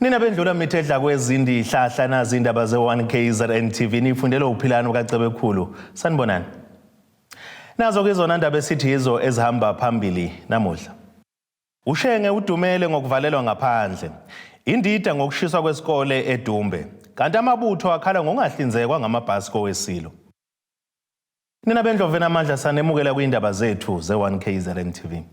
Nina bendlula mithedla kwezindi ihlahla nazi indaba ze-1 KZN TV nifundele uphilani kaCebekhulu. Sanibonani. Nazo ke izona ndaba esithi yizo ezihamba phambili namuhla. Ushenge udumele ngokuvalelwa ngaphandle. Indida ngokushiswa kwesikole eDumbe. Kanti amabutho akhala ngokungahlinzekwa ngamabhasi kowesilo. Nina bendlovu enamandla sanemukela kwindaba zethu ze-1 KZN TV.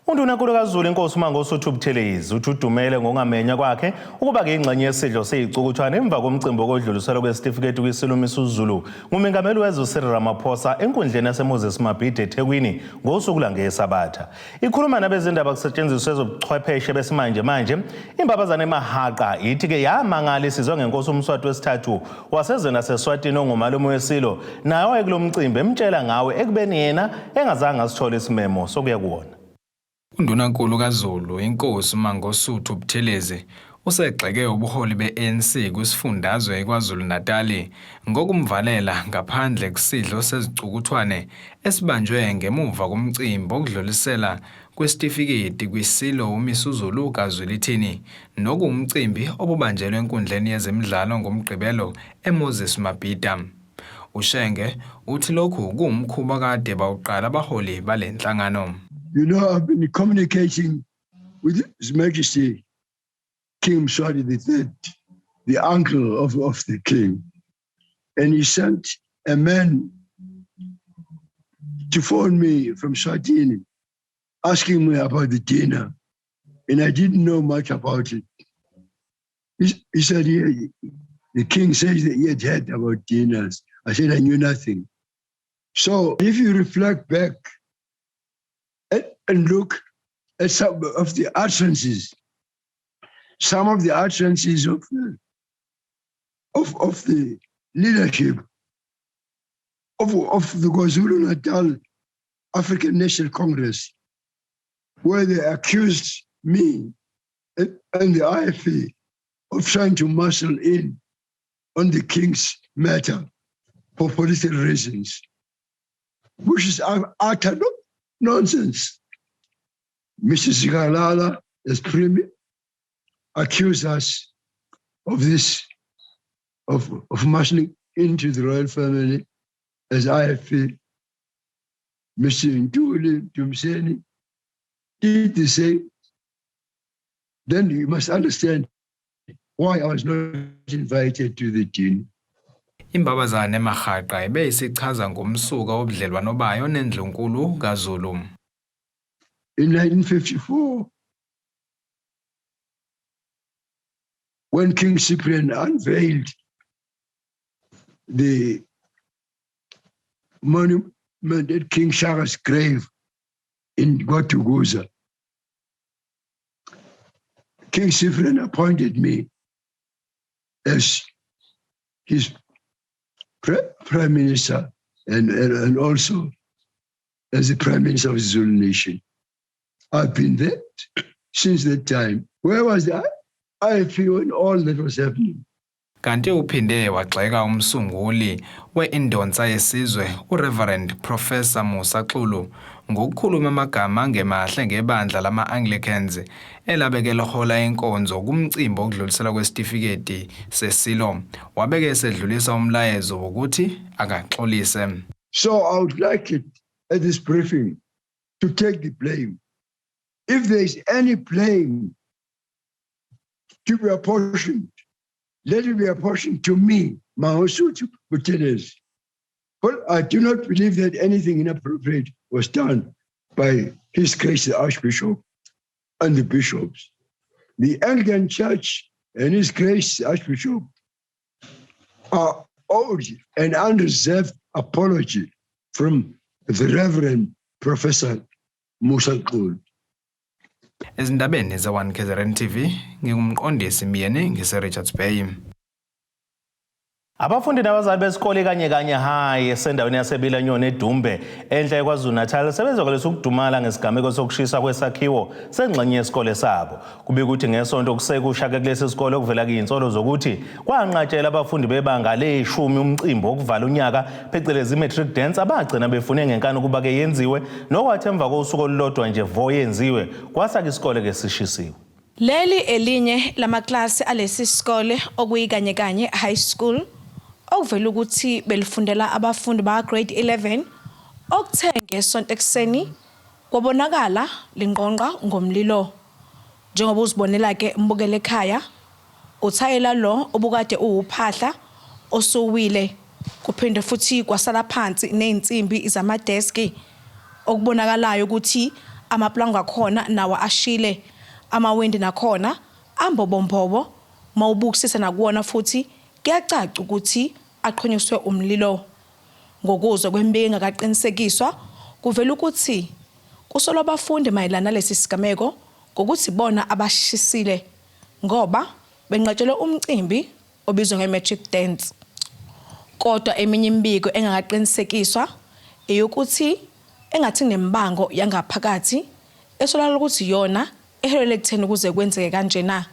Undunankulu kaZulu inkosi uMangosuthu Buthelezi uthi udumele ngokungamenywa kwakhe ukuba ke ingxenye yesidlo seyicukuthwane emva komcimbi wokwedluliselwa kwesitifiketi kwiSilo Misuzulu ngumengameli wezwe uCyril Ramaphosa enkundleni yaseMoses Mabhida eThekwini ngosuku lwangeSabatha. Ikhuluma nabezindaba kusetshenziswa ezobuchwepheshe besimanje manje, imbabazane emahaqa ithi-ke yamangala isizwe ngenkosi uMswati wesithathu wasezweni laseSwatini ongumalume weSilo naye wayekulo mcimbi emtshela ngawe ekubeni yena engazange asithole isimemo sokuya kuwona. UNdunankulu kaZulu, iNkosi uMangosuthu Buthelezi, usegxeke ubuholi be-ANC kwisifundazwe iKwaZulu-Natali ngokumvalela ngaphandle kusidlo sezicukuthwane esibanjwe ngemuva komcimbi wokudlulisela kwesitifiketi kwiSilo uMisuzulu kaZwelithini nokuwumcimbi obubanjelwe enkundleni yezemidlalo ngoMgqibelo eMoses Mabhida. UShenge uthi lokhu kuwumkhuba kade bawuqala abaholi bale nhlangano. You know, I've been communicating with His Majesty King Mswati III, the uncle of the king. And he sent a man to phone me from Swatini, asking me about the dinner. And I didn't know much about it. He said, the king says that he had heard about dinners. I said, I knew nothing. So if you reflect back and look at some of the utterances, some of the utterances of the leadership of the KwaZulu-Natal African National Congress, where they accused me and the IFP of trying to muscle in on the king's matter for political reasons, which is utter nonsense. Mrs. Zikalala, as premier, accused us of this, of muscling into the royal family as IFP. Mr. Ntuli Dumseni did the same. Then you must understand why I was not invited to the dinner. Imbabazane emahaqa ibe isichaza ngomsuka wobudlelwano bayo nendlunkulu kaZulu. In 1954, when King Cyprian unveiled the monument at King Shaka's grave in KwaDukuza, King Cyprian appointed me as his prime minister and also as the prime minister of the Zulu nation. I've been there since that time. Where was the IFP when all that was happening? Kanti uphinde wagxeka umsunguli we-Indonsa Yesizwe uReverend Professor Musa Xulu ngokukhuluma amagama angemahle ngebandla lama-Anglicans elabeke lihola inkonzo kumcimbi wokudluliselwa kwesitifiketi sesilo. Wabeke esedlulisa umlayezo wokuthi akaxolise. So I would like it at this briefing to take the blame. If there is any blame to be apportioned, let it be apportioned to me, Mangosuthu Buthelezi. But I do not believe that anything inappropriate was done by His Grace the Archbishop and the bishops. The Anglican Church and His Grace the Archbishop are owed an unreserved apology from the Reverend Professor Musa Xulu. Ezindabeni ze-1 KZN TV, ngingumqondisi Myeni ngise-Richards Bay. Abafundi nabazali besikole Kanye Kanye High esendaweni yaseBilanyoni eDumbe enhla eKwaZulu-Natal sebezwakalisa ukudumala ngesigameko sokushisa kwesakhiwo sengxenye yesikole sabo. Kubikwa ukuthi ngesonto kusekushake kulesi sikole okuvela kuyinsolo zokuthi kwanqatshela abafundi bebanga leshumi umcimbi wokuvala unyaka phecelezi i-matric dance abagcina befune ngenkani ukuba ke yenziwe nokwathi emva kosuku olulodwa nje vo yenziwe kwasaka isikole ke sishisiwe. Leli elinye lamaklasi alesi sikole okuyiKanyekanye High School okuvela ukuthi belifundela abafundi ba-grade 11 okuthe ngesonto ekuseni kwabonakala lingqongqa ngomlilo. Njengoba uzibonela ke mbukele ekhaya, uthayela lo obukade uwuphahla osuwile kuphinde futhi kwasala phansi nezinsimbi zamadeski okubonakalayo ukuthi amaplangwe akhona nawo ashile, amawindi nakhona ambobombobo mawubukisisa nakuwona futhi kuyacaca ukuthi aqhunyiswe umlilo. Ngokuzwa kwemibiko engakaqinisekiswa kuvela ukuthi kusolwa abafundi mayelana nalesi sigameko ngokuthi bona abashisile ngoba benqatshelwe umcimbi obizwa nge-matric dance. Kodwa eminye imibiko engakaqinisekiswa eyokuthi engathi kunemibango yangaphakathi esolakala ukuthi iyona eholele ekutheni kuze kwenzeke kanjena.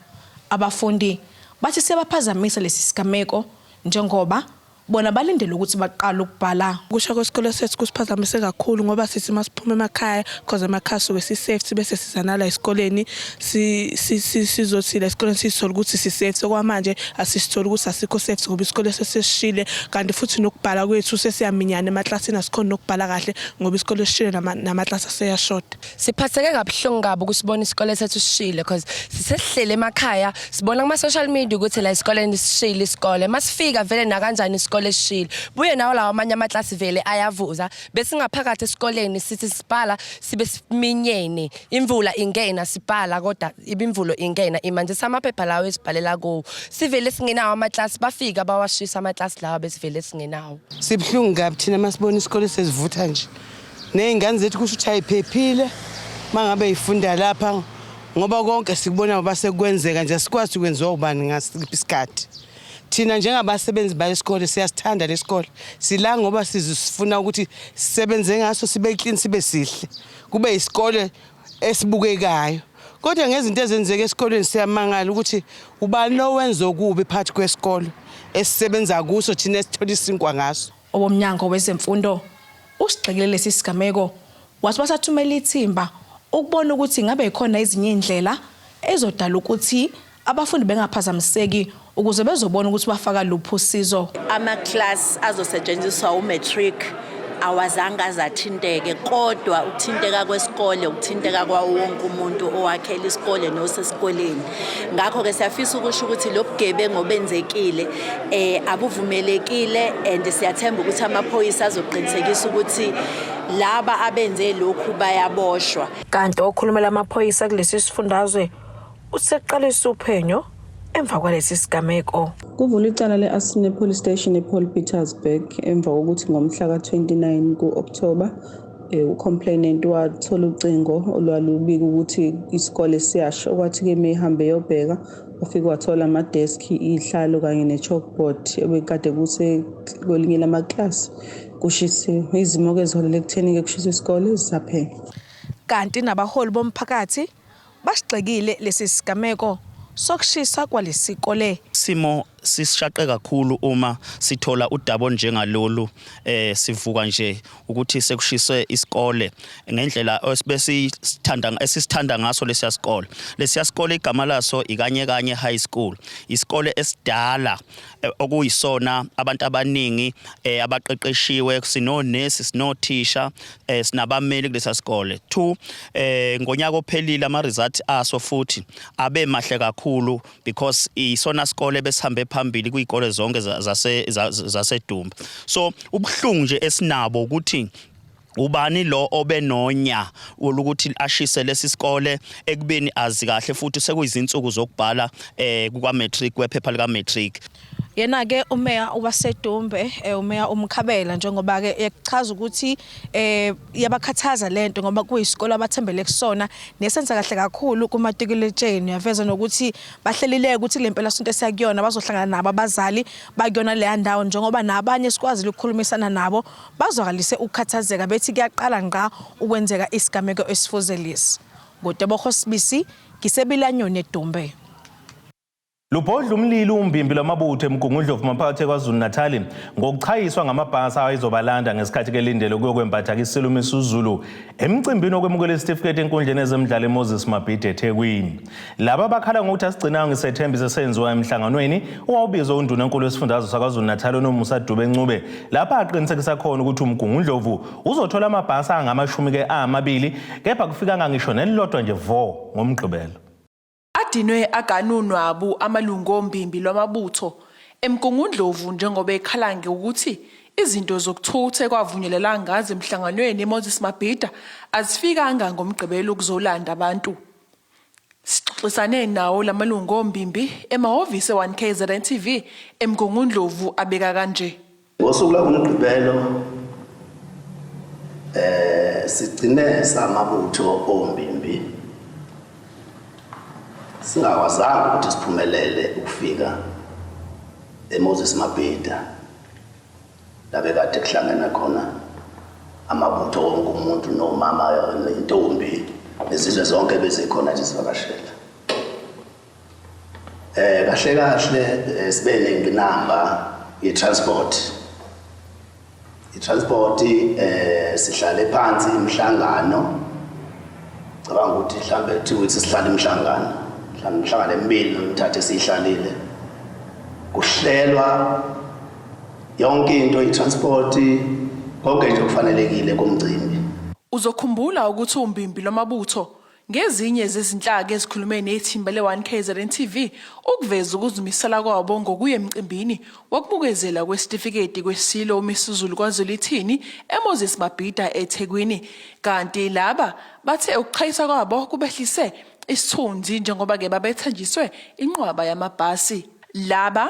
Abafundi bathi siyabaphazamisa lesi sigameko njengoba bona balindele ukuthi baqale ukubhala. Ukusha kwesikole sethu kusiphazamise kakhulu ngoba sithi masiphuma emakhaya cause emakhaya suke si-safe bese siza nala esikoleni sizothi la esikoleni sisithole ukuthi si-safe. Okwamanje asisitholi ukuthi asikho safe ngoba isikole sesishile kanti futhi nokubhala kwethu sesiyaminyana emaklasini, asikhoni nokubhala kahle ngoba isikole sishile namaklasi aseyashoda. Siphatheke kabuhlungu kabi ukusibona isikole sethu sishile because sisesihlele emakhaya sibona kuma-social media ukuthi la esikoleni sishile isikole. Masifika vele nakanjani isikole sishile, buye nawo lawo amanye amaklasi vele ayavuza. Besingaphakathi esikoleni sithi sibhala sibe siminyene, imvula ingena sibhala, kodwa ibimvulo ingena imanzisa amaphepha lawo esibhalela kuwo. Sivele singenawo amaklasi, bafika bawashisa amaklasi lawa besivele singenawo. Sibuhlungu kabi thina masibona isikole sesivutha nje. Ney'ngane zethu kusho ukuthi ayiphephile uma ngabe yifunda lapha ngoba konke sikubona ngoba sekukwenzeka nje, asikwazi kwenziwa ubani ngasiphi isikhathi. Thina njengabasebenzi balesikole siyasithanda lesikole, sila ngoba sizifuna ukuthi sisebenze ngaso sibe clean, sibe sihle, kube isikole esibukekayo. Kodwa ngezinto ezenzeka esikolweni siyamangala ukuthi ubani lo wenza okubi phakathi kwesikolo esisebenza kuso thina esithola isinkwa ngaso. Owomnyango wezemfundo usigxekile lesi sigameko wathi basathumela ithimba ukubona ukuthi ngabe ikhona ezinye indlela ezodala ukuthi abafundi bengaphazamiseki ukuze bezobona ukuthi bafaka luphi usizo. Ama-class azosetshenziswa u-matric awazange azathinteke, kodwa ukuthinteka kwesikole ukuthinteka kwawo wonke umuntu owakhela isikole nosesikoleni. Ngakho-ke siyafisa ukusho ukuthi lo bugebengu obenzekile abuvumelekile and siyathemba ukuthi amaphoyisa azoqinisekisa ukuthi laba abenze lokhu bayaboshwa. Kanti okhulumela amaphoyisa kulesi sifundazwe useqalisa uphenyo emva kwalesi sigameko. Kuvulwe icala le-arson e-police station ePaulpietersburg emva kokuthi ngomhla ka-29 ku-Okthoba u-complainant wathola ucingo olwalubika ukuthi isikole siyasha. Okwathi-ke mehambe eyobheka wafike wathola amadeski, iy'hlalo kanye ne-chalkboard ebekade kuse kwelinye lamaklasi kushisiwe. Izimo-ke eziholele ekutheni-ke kushiswe isikole zisaphenywa. Kanti nabaholi bomphakathi basigxekile lesi sigameko sokushisa kwalesikole. Simo sisishaqe kakhulu uma sithola udaba olunjengalolu, sivuka nje ukuthi sekushiswe isikole ngendlela esibesithanda esisithanda ngaso lesiya sikole. Lesiya sikole igama laso iKanyekanye High School, isikole esidala okuyisona abantu abaningi abaqeqeshiwe, sinonesi, sinothisha, sinabameli kulesa sikole. Two, ngonyaka ophelile ama results aso futhi abe mahle kakhulu because isona sikole besihambe phambili kuyikole zonke zaseDumbe. So ubuhlungu nje esinabo ukuthi ubani lo obenonya ukuthi ashise lesi sikole ekubeni azi kahle futhi sekuyizinsuku zokubhala kuka matric, kwephepha lika matric. Yena ke umeya waseDumbe, umeya uMkhabela, njengoba ke echaza ukuthi iyabakhathaza lento ngoba kuyisikole abathembele kusona nesenza kahle kakhulu kumatikuletsheni. Yaveza nokuthi bahlelile ukuthi le mpela sonto esiyakuyona bazohlangana nabo abazali bakuyona leya ndawo, njengoba nabanye sikwazile ukukhulumisana nabo bazwakalise ukukhathazeka bethi kuyaqala ngqa ukwenzeka isigameko esifuze lesi. NguTebogo Sibisi, ngiseBilanyoni eDumbe. Lubhodla umlilo umbimbi lwamabutho eMgungundlovu maphakathi KwaZulu-Natal ngokuchayiswa ngamabhasi ayezobalanda ngesikhathi kelindele ukuyokwembatha isilo uMisuzulu emcimbini wokwemukela isitifiketi enkundleni ezemidlalo eMoses Mabhida eThekwini. Laba bakhala ngokuthi asigcinanga isethembiso esenziwa emhlanganweni owawubizwe undunankulu wesifundazwe saKwaZulu-Natal uNomusa Dube Ncube lapho aqinisekisa khona ukuthi uMgungundlovu uzothola amabhasi angamashumi-ke amabili kepha kufikanga ngisho nelilodwa nje vo ngoMgqibelo. Adinwe aganunwabu amalungu ombimbi lwamabutho eMgungundlovu njengoba ekhala ngokuthi izinto zokuthutha ekwavunyelelwa ngazo emhlanganweni eMoses Mabhida azifikanga ngoMgqibelo ukuzolanda abantu. Sixoxisane nawo lamalungu ombimbi emahhovisi e-1KZN TV eMgungundlovu abeka kanje. Ngosuku lwangoMgqibelo sigcine samabutho ombimbi singakwazanga ukuthi siphumelele ukufika eMoses Mabhida la bekade kuhlangene khona amabutho wonke umuntu nomama nentombi nezizwe zonke bezikhona nje sivakashela. Eh kahle kahle eh, sibe nengqinamba ye-transport. I-transport eh sihlale phansi imihlangano. Cabanga ukuthi mhlambe 2 weeks sihlala imihlangano. Mhlambe imihlangano emibili nomithathu esiyihlalile. Kuhlelwa yonke into i-transport konke nje okufanelekile komcimbi. Uzokhumbula ukuthi umbimbi lwamabutho Ngezinye zezinhlaka ezikhulume nethimba le-1KZN TV ukuveza ukuzimisela kwabo ngokuya emcimbini wokubukezela kwesitifiketi kweSilo uMisuzulu KwaZwelithini eMoses Mabhida eThekwini. Kanti laba bathe ukuchayisa kwabo kubehlise isithunzi njengoba-ke babethenjiswe inqwaba yamabhasi. Laba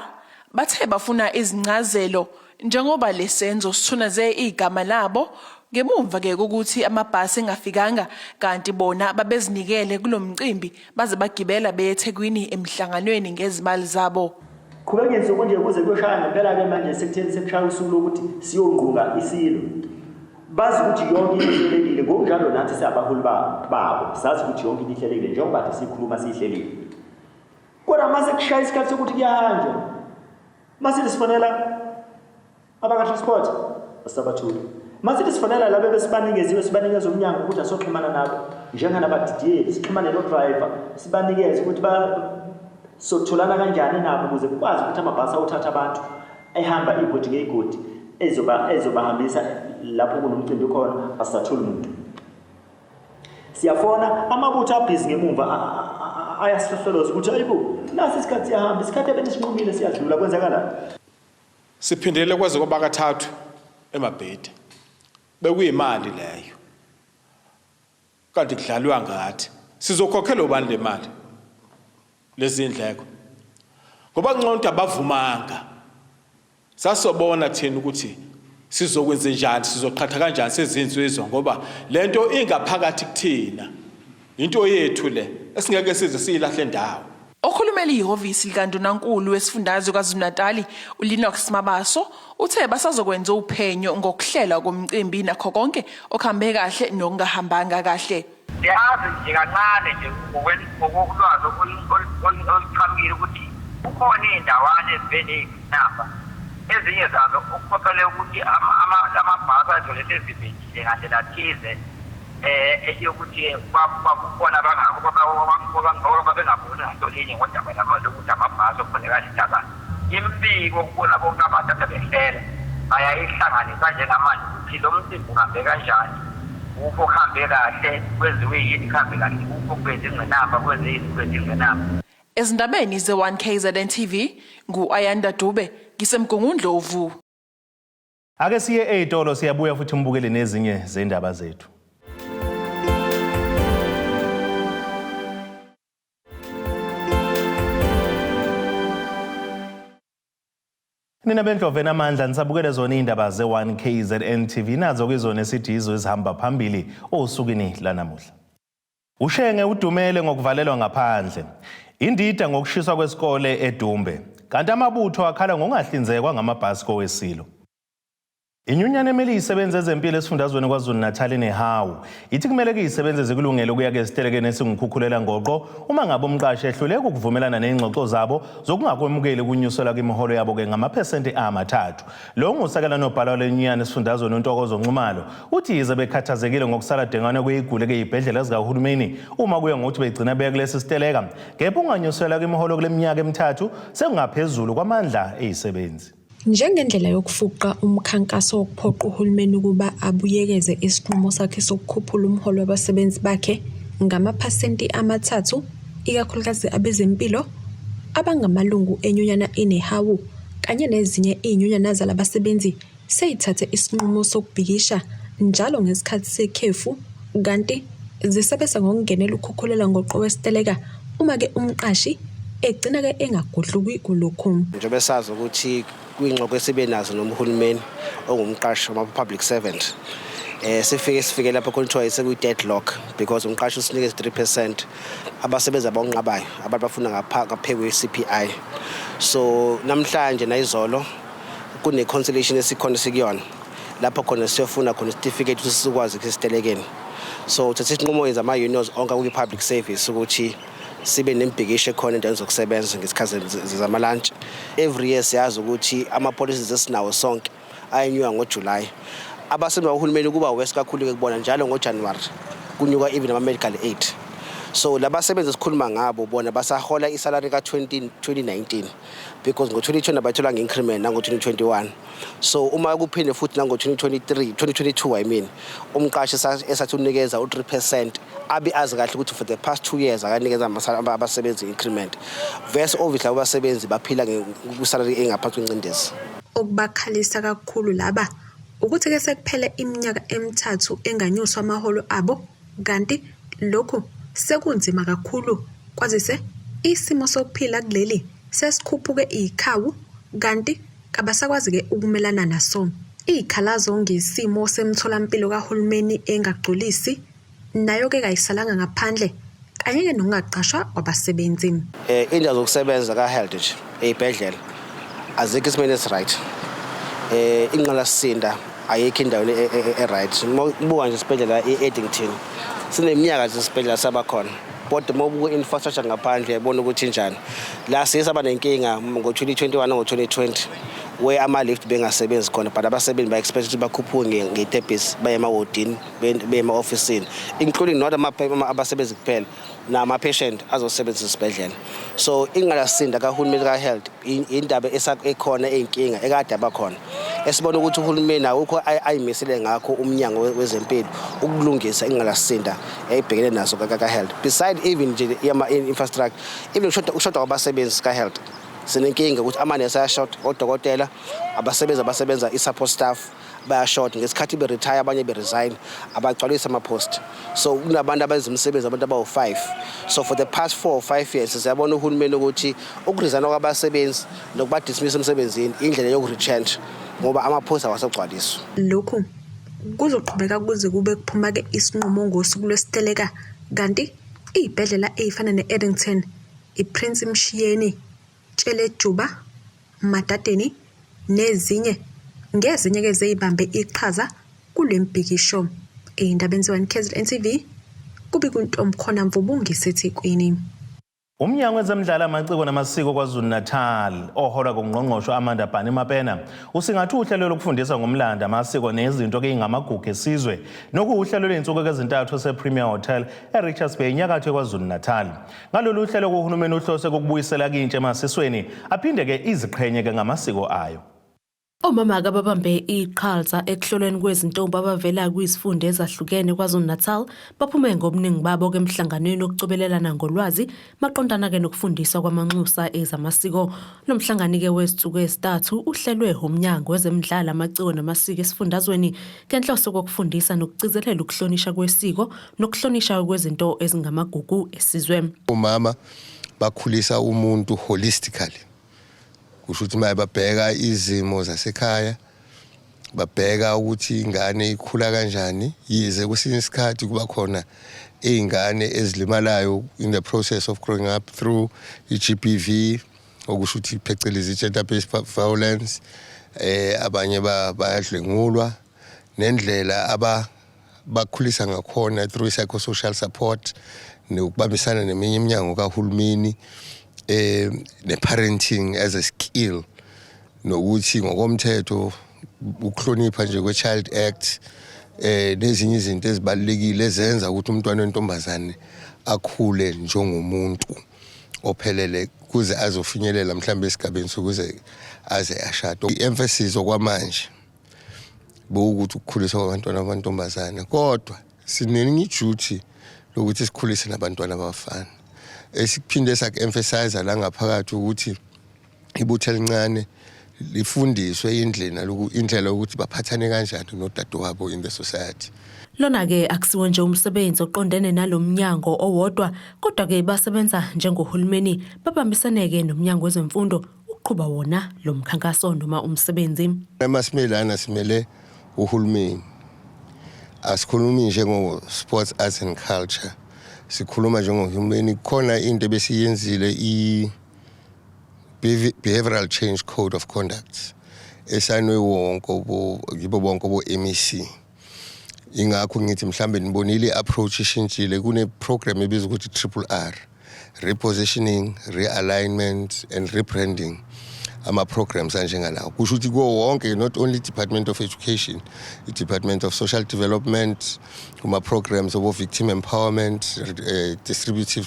bathe bafuna izincazelo Njengoba lesenzo sithunaze igama labo ngemumva ke kokuthi amabhasi engafikanga kanti bona babezinikele kulomcimbi baze bagibela beye eThekwini emhlanganweni ngezimali zabo. Qhubeka insuku nje kuze kuyoshaya ngempela ke manje sekutheni sekushaya usuku lokuthi siyongqunga isilo. Bazi ukuthi yonke into ihlelekile ngokunjalo nathi siyabaholi babo sazi ukuthi yonke into ihlelekile njengoba kade sikhuluma siyihlelile. Kodwa mase kushaya isikhathi sokuthi kuyahanjwa Masithi sifonela abaka-transport asabathuli. Masithi sifonela laba ebesibanikeziwe sibanikeza umnyango ukuthi asoxhumana nabo njenganabadidiyeli sixhumane no-driver sibanikeze ukuthi sotholana kanjani nabo ukuze kukwazi ukuthi amabhasi awuthatha abantu ehamba iy'godi ngey'godi ezobahambisa lapho kunomcimbi khona asisatholi muntu. Siyafona amabutho abhizi ngemumva ayasihlohloloza ukuthi ayibo nasi isikhathi siyahamba isikhathi ebenisinqumile siyadlula kwenzakalani. Siphindele kwaze kwaba kathathu eMabhida. Bekuyimali leyo. Kanti kudlalwa ngathi. Sizokhokhela ubani le mali? Lezi ndleko. Ngoba nconto abavumanga. Sasobona thina ukuthi sizokwenze njani, sizoqhatha kanjani sezinsizwa ngoba lento ingaphakathi kuthina. Into yethu le esingeke size siyilahle ndawo. Okhulumela ihhovisi likaNdunankulu wesifundazwe KwaZulu-Natali, uLennox Mabaso, uthe basazokwenza uphenyo ngokuhlelwa komcimbi nakho konke okuhambe kahle nokungahambanga kahle. Siyazi nje kancane nje ngokolwazi oluqhamukile ukuthi kukhona iy'ndawana ezibe ney'ngqinamba ezinye zazo okuphoqeleke ukuthi amabhasi agcine sezivejile ngandlela thize um yokuthi kwakukhona ababengaboni ngasolinye ngodaba lokuthi amabhasi okufuneka indaba imibiko kubona bonke abantu abebehlela bayayihlanganisa njengamanje ukuthi lo mcimbi uhambe kanjani ukho kuhambe kahle kwenziwe yini kuhambe kahle ukho kube zingqinamba kwenze yini kube zingqinamba. Ezindabeni ze-1KZN TV ngu-Ayanda Dube ngiseMgungundlovu. Ake siye ey'tolo siyabuya futhi mbukele nezinye zendaba zethu. Nina bendlovu enamandla nisabukele zona iy'ndaba ze-1 KZN TV nazo kizona esithi yizo ezihamba phambili osukwini lanamuhla. Ushenge udumele ngokuvalelwa ngaphandle. Indida ngokushiswa kwesikole eDumbe. Kanti amabutho akhala ngokungahlinzekwa ngamabhasi kowesilo. Inyunyana emele izisebenzi ezempilo esifundazweni KwaZulu-Natal iNehawu ithi kumele izisebenzi zikulungele ukuya esitelekeni esingukhukhulela ngoqo uma ngabe umqashi ehluleka ukuvumelana nezingxoxo zabo zokungakwemukeli ukunyuselwa kwimiholo yabo-ke ngamaphesenti ama-3. Lo ngusekela nobhala walenyunyana esifundazweni uNtokozo Nxumalo uthi yize bekhathazekile ngokusala dengane kweyiguli-ke ey'bhedlela zikahulumeni uma kuya ngokuthi begcina beya kulesi siteleka, kepha ukunganyuselwa kwimiholo kule minyaka emithathu sekungaphezulu kwamandla ezisebenzi. Njengendlela yokufuqa umkhankaso wokuphoqa uhulumeni ukuba abuyekeze isinqumo sakhe sokukhuphula umholo wabasebenzi bakhe ngamaphasenti ama-3, ikakhulukazi abezempilo, abangamalungu enyunyana iNehawu kanye nezinye izinyunyana zalabasebenzi seyithathe isinqumo sokubhikisha njalo ngesikhathi sekhefu kanti zisebenzisa ngokungenela ukhukhulela ngoqo wesiteleka uma-ke umqashi egcina-ke engagudluki kulokhu. Njengoba sazi ukuthi kwingxoxo esibe nazo nomhulumeni ongumqashi wama-public servant, sifike lapho khona kuthiwa sekuyi-deadlock because umqashi usinikeze 3%, abasebenzi abawunqabayo, abantu bafuna ngaphezu kwe-CPI. So namhlanje nayizolo kune-conciliation esikhona sikuyona lapho khona siyofuna khona isitifiketi ukuthi sikwazi ukuya esitelekeni. So thatha isinqumo yenza ama-unions onke kwi-public service ukuthi sibe nembhikisho ekhona endaweni zokusebenza ngesikhathi zama-lunch. Every year siyazi ukuthi ama-policies esinawo sonke ayenyuka ngoJuly. Abasebenzi bakahulumeni kuba worse kakhulu-ke kubona, njalo ngoJanuwari kunyuka even ama-medical aid. So labasebenzi esikhuluma ngabo bona basahola isalary ka-2019 because ngo-2020 abayithola nge-increment nango-2021. So uma kuphinde futhi nango-2023, 2022 I mean, umqashi esathi unikeza u-3%, abe azi kahle ukuthi for the past 2 years akanikeza abasebenzi increment verse obviously abasebenzi baphila kwisalary engaphansi kwencindezi. Okubakhalisa kakhulu laba ukuthi-ke sekuphele iminyaka emithathu enganyuswa amaholo abo, kanti lokhu sekunzima kakhulu kwazise isimo sokuphila kuleli sesikhuphuke iy'khawu kanti kabasakwazi-ke ukumelana naso. Iy'khalazo ngesimo semtholampilo kahulumeni engagculisi nayo-ke kayisalanga ngaphandle, kanye-ke nokungaqashwa kwabasebenzi. Indawo zokusebenza ka-health nje ey'bhedlela azikho esimeni esi-right. Ingqalasizinda ayikho endaweni e-right. Uma ubuka nje isibhedlela i-Addington, sineminyaka nje isibhedlela sabakhona, kodwa uma ubuka i-infrastructure ngaphandle uyabona ukuthi injani. La siye saba nenkinga ngo-2021 nango-2020 where ama-lift bengasebenzi khona, but abasebenzi ba-expect ukuthi bakhuphuke ngey'tebhisi baye emawodini, baye ema-ofisini, including not abasebenzi kuphela, nama-patient azosebenzisa isibhedlela. So ingqalasizinda kahulumeni ka-health indaba ekhona eyinkinga ekade abakhona, esibona ukuthi uhulumeni awukho ayimisele ngakho umnyango wezempilo ukulungisa ingqalasizinda eyibhekene naso ka-health, beside even nje infrastructure, even ukushoda kwabasebenzi ka-health. Sinenkinga ukuthi amanesi ayashota, odokotela, abasebenzi abasebenza i-support staff bayashota. Ngesikhathi be-retire abanye, be-resign, abagcwalisi ama-post, so kunabantu abenza umsebenzi abantu abawu-5. So for the past 4 or 5 years siyabona uhulumeni ukuthi ukuresigna kwabasebenzi nokubadismissa emsebenzini indlela yokuretrench ngoba ama-post awasagcwaliswa. Lokhu kuzoqhubeka kuze kube kuphuma-ke isinqumo ngosuku lwesiteleka, kanti iy'bhedlela ey'fana ne-Addington, i-Prince Mshiyeni, Tshelejuba, Madadeni nezinye ngezinye-ke zeyibambe iqhaza kule mbhikisho. Ey'ndabeni ze-1 KZN TV, kubika uNtomkhona Mvubu ngiseThekwini. Umnyango wezemidlalo, amaciko namasiko KwaZulu-Natal oholwa ngungqongqoshe Amanda Bhani Mapena usingathe uhlelo lokufundisa ngomlando, amasiko nezinto okuyingamagugu esizwe, nokuwuhlelo lwey'nsuku ezintathu ese-Premier Hotel e-Richards Bay, enyakatho KwaZulu-Natal. Ngalolu hlelo kuhulumeni uhlose ukubuyisela kintsha emasisweni aphinde-ke iziqhenye-ke ngamasiko ayo. Omama ababambe iqhaza ekuhlolweni kwezintombi abavela kwizifunda ezahlukene KwaZulu-Natal baphume ngobuningi babo emhlanganweni wokucobelelana ngolwazi maqondana-ke nokufundiswa kwamanxusa ezamasiko. Lo mhlangano-ke wezinsuku ezintathu uhlelwe umnyango wezemidlalo, amaciko namasiko esifundazweni ngenhloso kokufundisa nokugcizelela ukuhlonishwa kwesiko nokuhlonishwa kwezinto ezingamagugu esizwe. Umama bakhulisa umuntu holistically, kusho ukuthi maye babheka izimo zasekhaya, babheka ukuthi ingane ikhula kanjani, yize kwesinye isikhathi kuba khona ey'ngane ezilimalayo in the process of growing up through i-GBV. Okusho ukuthi phecelezi gender based violence, abanye bayadlwengulwa, nendlela aba bakhulisa ngakhona through psychosocial support nokubambisana neminye iminyango kahulumeni, ne-parenting as a skill, nokuthi ngokomthetho ukuhlonipha nje kwe-Child Act, nezinye izinto ezibalulekile ezenza ukuthi umntwana wentombazane akhule njengomuntu ophelele kuze azofinyelela mhlawumbe esigabeni sokuze aze ashade. I-emphasis okwamanje bowukuthi ukukhuliswa kwabantwana amantombazane, kodwa sinelinye i-duty lokuthi sikhulise nabantwana abafana. Esikuphinde saku-emphasize la ngaphakathi ukuthi ibutho elincane lifundiswe indlela yokuthi baphathane kanjani nodadewabo in the society. Lona-ke akusiwo nje umsebenzi oqondene nalomnyango owodwa, kodwa-ke basebenza njengohulumeni babambisaneke nomnyango wezemfundo ukuqhuba wona lo mkhankaso noma umsebenzi. Emasimele simele uhulumeni, asikhulumi njengo-sports, arts and culture, sikhuluma njengohulumeni. Khona into ebesiyenzile, i-behavioral change code of conduct esayinwe wonke yibo bonke bo-MEC. Ingakho ngithi mhlambe nibonile i-approach ishintshile. Kune-program ebizwa ukuthi triple R, repositioning, realignment and rebranding. Ama-programs anjengalawo kusho ukuthi kuwo wonke, not only Department of Education, i-Department of Social Development, kuma-programs obo-victim empowerment, distributive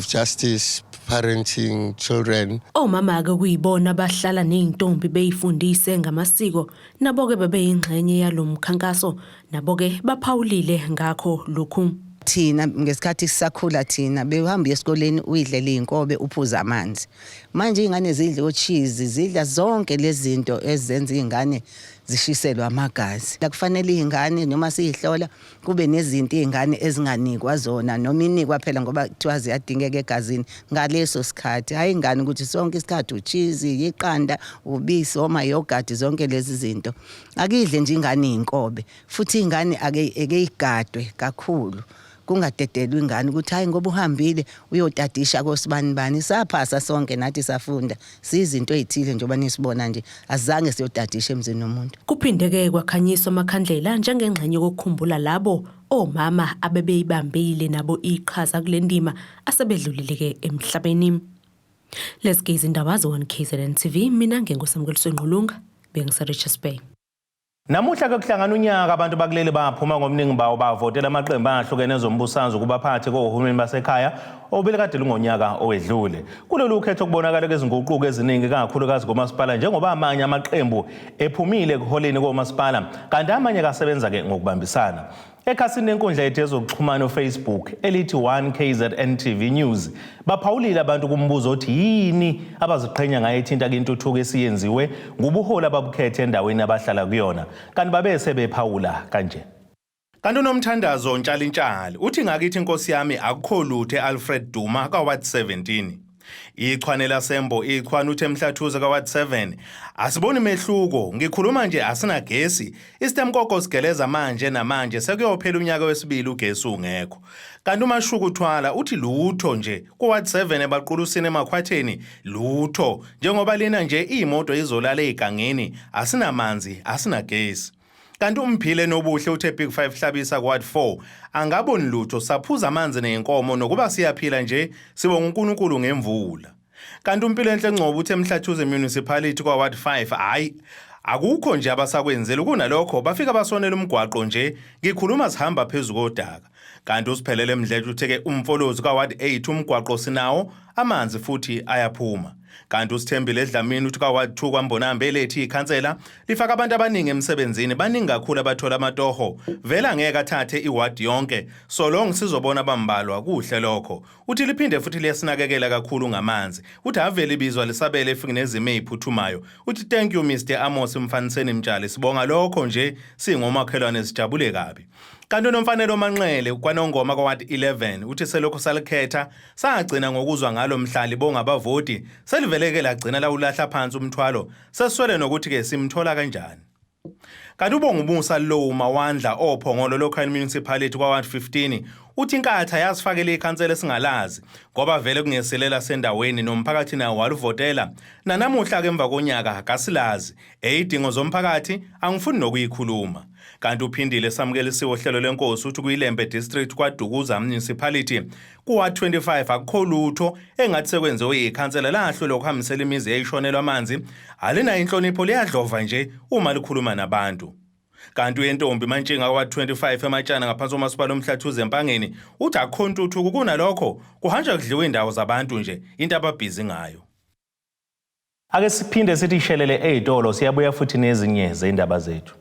justice, parenting children. Omama-ke kuyibona abahlala ney'ntombi bey'fundise ngamasiko, nabo-ke bebeyingxenye yalo mkhankaso, nabo-ke baphawulile ngakho lokhu. Thina ngesikhathi sisakhula, thina bewuhamba uye esikoleni uyidlele iy'nkobe, uphuze amanzi. Manje iy'ngane zidla o-cheese, zidla zonke lezi zinto ezenza iy'ngane zishiselwe amagazi. Kufanele iy'ngane noma siyihlola kube nezinto iy'ngane ezinganikwa zona, noma inikwa phela ngoba kuthiwa ziyadingeka egazini ngaleso sikhathi. Hhayi ingane ukuthi sonke isikhathi u-cheese, iqanda, ubisi, oma-yoghurt, zonke lezi zinto. Akidle nje ingane iy'nkobe, futhi ingane ake igadwe kakhulu, kungadedelwa ingane ukuthi hayi ngoba uhambile uyotadisha kosibani bani. Saphasa sonke nathi, safunda siyizinto ey'thile njengoba nisibona nje, azange siyotadisha emzini womuntu. Kuphinde-ke kwakhanyiswa amakhandlela njengengxenye yokukhumbula labo omama abebeyibambile nabo iqhaza kule ndima asebedlulile-ke emhlabeni. Lezi izindaba ze-1 KZN TV, mina nginguSamukeliso Ngqulunga, bengise-Richards Bay. Namuhla ke kuhlangana unyaka abantu bakuleli baphuma ngobuningi bawo bavotela amaqembu ahlukene ezombusazwe kubaphathi kohulumeni basekhaya obelekade lungonyaka owedlule. Kulolu khetho kubonakala kezinguquko eziningi, kakhulukazi komasipala, njengoba amanye amaqembu ephumile ekuholeni komasipala kanti amanye kasebenza ke ngokubambisana. Ekhasini lenkundla yethu yezokuxhumana uFacebook elithi 1 KZN TV News, baphawulile abantu kumbuzo othi yini abaziqhenya ngayo ethinta intuthuko esiyenziwe ngubuholi ababukhethe endaweni abahlala kuyona, kanti babe sebephawula kanje. Kanti uNomthandazo Ntshalintshali uthi ngakithi inkosi yami akukho lutho eAlfred Duma ka-Ward 17. Ichwane lasembo ichwane uthi eMhlathuze ka-Ward 7 asiboni mehluko, ngikhuluma nje asinagesi, isitemkoko sigeleza manje namanje, sekuyophela unyaka wesibili ugesi ungekho. Kanti uMashuku Thwala uthi lutho nje ku-Ward 7 eBaqulusini eMakhwatheni, lutho njengoba lina nje iy'moto izolala ey'gangeni, asinamanzi, asinagesi. Kanti uMphile Nobuhle uthe Big 5 Hlabisa Ward 4 angaboni lutho, saphuza amanzi nezinkomo, nokuba siyaphila nje sibonga uNkulunkulu ngemvula. Kanti uMpilo Enhle Ngcobo uthe Mhlathuze Municipality kwa Ward 5 hayi akukho nje abasakwenzela, kunalokho bafika basonela umgwaqo nje, ngikhuluma sihamba phezulu kodaka. Kanti uSiphelele Mdletshe uthe ke uMfolozi ka Ward 8 umgwaqo sinawo, amanzi futhi ayaphuma. Kanti uSithembile Dlamini uthi ka Ward 2 kwaMbonambi elethi ikhansela lifaka abantu abaningi emsebenzini, baningi kakhulu abathola amatoho, vele angeke athathe iward yonke, so long sizobona bambalwa kuhle lokho. Uthi liphinde futhi liyasinakekela kakhulu ngamanzi, uthi avele ibizwa lisabele efike nezimo eziphuthumayo. Uthi thank you Mr Amos Mfaniseni Mtshali, sibonga lokho nje singomakhelwane, sijabule kabi. Kanti uNomfanelo Manqele kwaNongoma kwa-Ward 11 uthi selokhu salikhetha sagcina ngokuzwa ngalo mhlali bongabavoti, seliveleke lagcina lawulahla phansi umthwalo, seswele nokuthi-ke simthola kanjani. Kanti uBongumusa Lowu Mawandla oPhongolo Local Municipality kwa-Ward 15 uthi iNkatha yazifakela ikhansela esingalazi ngoba vele kungesilela sendaweni nomphakathi nawo waluvotela. Nanamuhla-ke emva konyaka kasilazi eyidingo zomphakathi angifuni nokuyikhuluma. Kanti uphindile samukelisiwe uhlelo lenkosi uthi kuyiLembe District kwaDukuza Municipality kuwa 25 akukho lutho engathi sekwenziwe yikhansela lahlulwa ukuhambisela imizi eyishonelwa amanzi alinayo inhlonipho liyadlova nje uma likhuluma nabantu. Kanti uyentombi Mantshinga kwa 25 ematshana ngaphansi komasipala uMhlathuze Empangeni uthi akukho ntuthuko kunalokho kuhanjwa kudliwa indawo zabantu nje into ababhizi ngayo. Ake siphinde sithi shelele ey'tolo siyabuya futhi nezinye zey'ndaba zethu.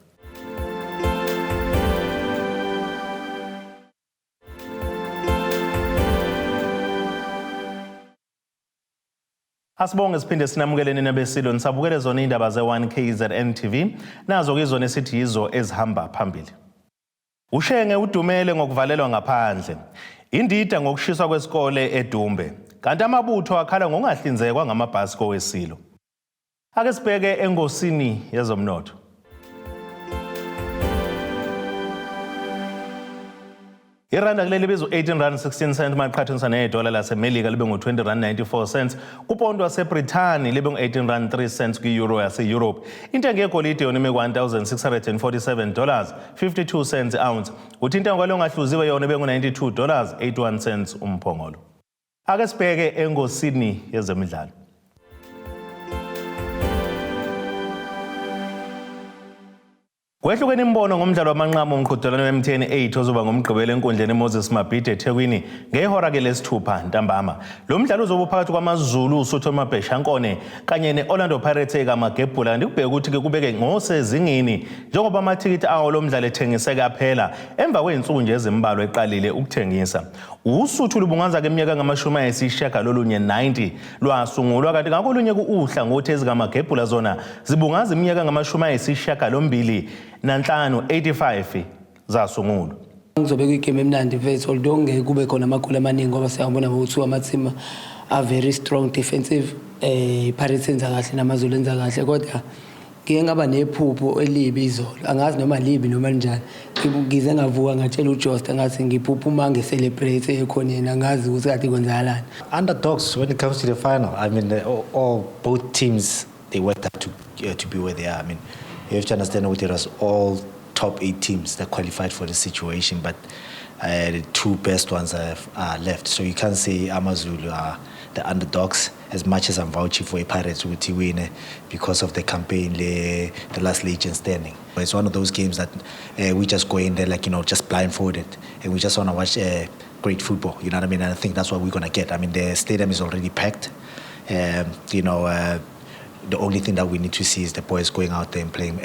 Asibonge siphinde sinamukele nina besilo nisabukele zona indaba ze-1 KZN TV nazo ke izona esithi yizo ezihamba phambili. Ushenge udumele ngokuvalelwa ngaphandle. Indida ngokushiswa kwesikole eDumbe. Kanti amabutho akhala ngokungahlinzekwa ngamabhasi kowesilo. Ake sibheke engosini yezomnotho. Iranda kuleli libiza u-18 rand 16 cent uma liqhathaniswa nedola laseMelika libe ngu-20 rand 94 cents. Kupondo waseBrithani libe ngu-18 rand 3 cents kwi-euro yase-Europe. Intengo yegolide yona ime ku-1647 dollars 52 cents ounce. Kuthi intengo kwalo ongahluziwe yona ibe ngu-92 dollars 81 cents umphongolo. Ake sibheke engosini yezemidlalo. Kwehlukene imibono ngomdlalo wamanqamu umqhudelwano we-MTN 8 ozoba ngoMgqibelo enkundleni eMoses Mabhida eThekwini ngehora ke lesithupha ntambama. Lo mdlalo uzobe uphakathi kwaMaZulu uSuthu Mabheshankone kanye ne-Orlando Pirates ekaMagebhula kanti kubheke ukuthi-ke kubeke ngosezingeni njengoba amathikithi awo lo mdlalo ethengiseke aphela emva kwey'nsuku nje ezimbalwa eqalile ukuthengisa. Usuthu lubungaza ke iminyaka engamashumi ayisishiyagalolunye 90 lwasungulwa kanti ngakolunye ku-uhlangothi ezikamagebhula zona zibungaza iminyaka engamashumi ayisishiyagalombili nanhlanu 85 zasungulwa. Kuzobe kuyigame emnandi mfethu although ngeke kube khona amagoli amaningi ngoba siyabona ngokuthiwa amathima are very strong defensive eh Pirates enza kahle namaZulu enza kahle kodwa Ngike ngaba nephupho elibi izolo angazi noma libi noma linjani ngize ngavuka ngatshela uJosta ngathi ngiphupha uma ngi-celebrate ekhoneni angazi ukuthi kade kwenzakalani Underdogs when it comes to the final. I mean, all both teams they worked hard to be where they are. I mean, you have to understand that it was all top 8 teams that qualified for this situation, but the 2 best ones are left. So you can't say AmaZulu are the underdogs as much as I'm vouching for Pirates ukuthi win because of the campaign, the last legion standing. But it's one of those games that we just go in there just blindfolded, and we just want to watch great football, you know what I mean? And I think that's what we're going to get. The stadium is already packed. The only thing that we need to see is the boys going out there and playing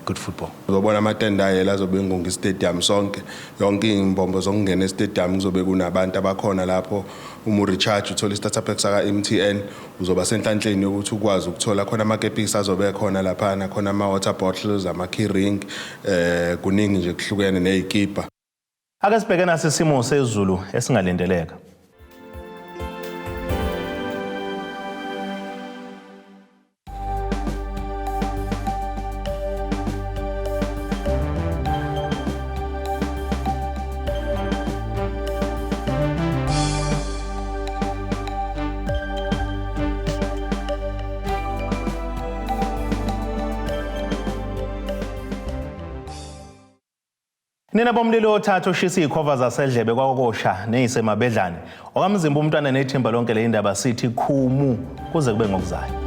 good football. Uzobona amatende ayela azobe engunga istadium sonke, yonke imbombo zokungena estadium kuzobe kunabantu abakhona lapho. Uma urecharge uthola i-starter pack saka MTN, uzoba senhlanhleni yokuthi ukwazi ukuthola khona amakepisi azobe khona laphana, khona ama-water bottles, ama-key ring, kuningi nje kuhlukene nezikipa. Ake sibheke nasi isimo sezulu esingalindeleka. Nina bomlilo othatha oshisa izikhova zasedlebe kwakosha neyisemabedlane. Okamzimba umntwana nethimba lonke le indaba sithi khumu kuze kube ngokuzayo.